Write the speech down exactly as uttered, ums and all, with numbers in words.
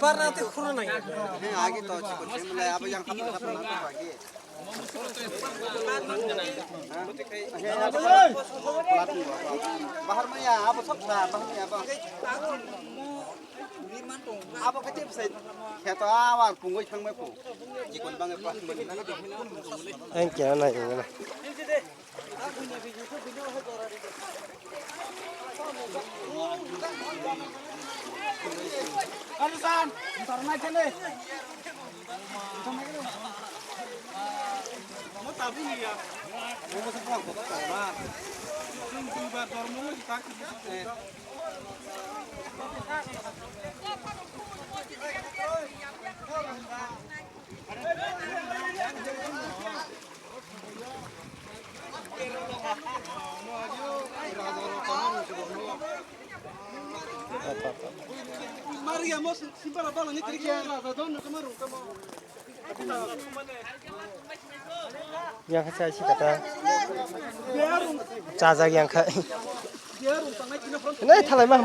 Parna te khuru nai. He, agi to chikon sim le, abo yang khapna khapna to agi. Bahar maya, abo sok sa, bahar maya, abo. Abo kete besai. Kheto awar pungoi thangmai po. Jikon bangai plastic bani. Ang kya nai, ang kya nai. Yang kha chai si kata. Chajak yang kha. Nai thalai ma.